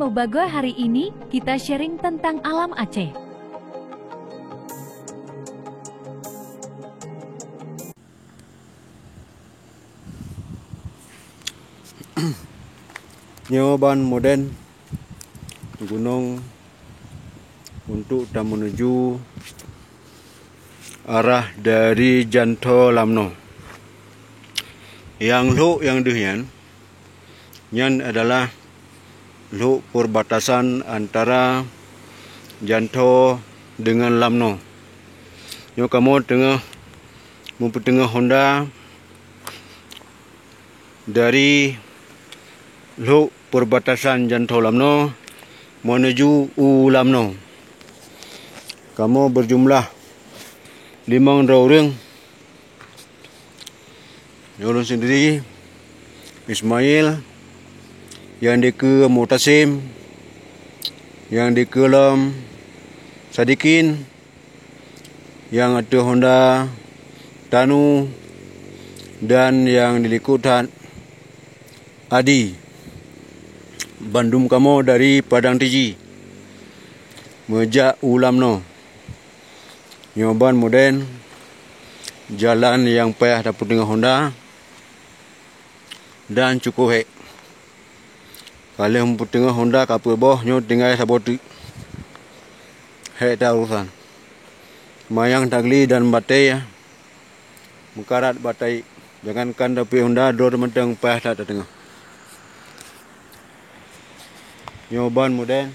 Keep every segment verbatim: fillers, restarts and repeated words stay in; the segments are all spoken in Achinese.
Bagoe, hari ini kita sharing tentang alam Aceh. Nyoe ban modern gunong untuk tameunuju arah dari Jantho Lamno. Nyang lhok nyang deuh nyan, nyan adalah lhok perbatasan antara Jantho dengan Lamno. Nyoe kamoe teungoh meupeuteungoh honda dari lhok perbatasan Jantho Lamno menuju u Lamno. Kamoe berjumlah limong droe ureuëng. Ulôn sendiri, Ismail, nyang dikeue Mutasim, nyang dikeue lom Sadikin, nyang ateueh honda Tanu, dan nyang dilikot that Adi. Bandum kamoe dari Padang Tiji meujak u Lamno. Nyoe ban modern, jalan nyang payah tapeuteungoh honda dan cukup hék. Ka lheueh meupeuteungoh honda ka peuboh, nyoe tinggai saboh teuk. Hék that urosan. Mayang tagli dan batée meukarat batée. Jangankan tapi honda, droe mantong payah that tateungoh. Nyoe ban modern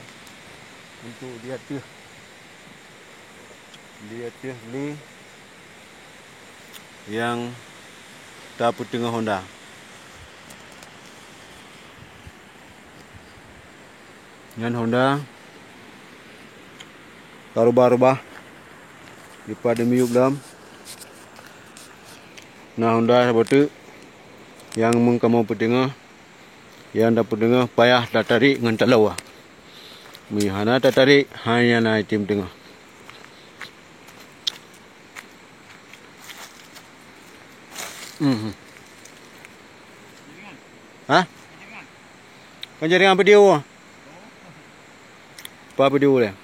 untuk di ateueh, di ateueh lé nyang tapeuteungoh honda. Nyan honda ka rubah-rubah, dipat dimiyueb lom. Na honda saboh teuk nyang meung kamoe peuteungoh, nyang tapeuteungoh payah tatarék ngon taloe. Meunyoe hana tatarék, hana na item teungoh. Mhm. Hah? Kon jaringan video. Apa video dia?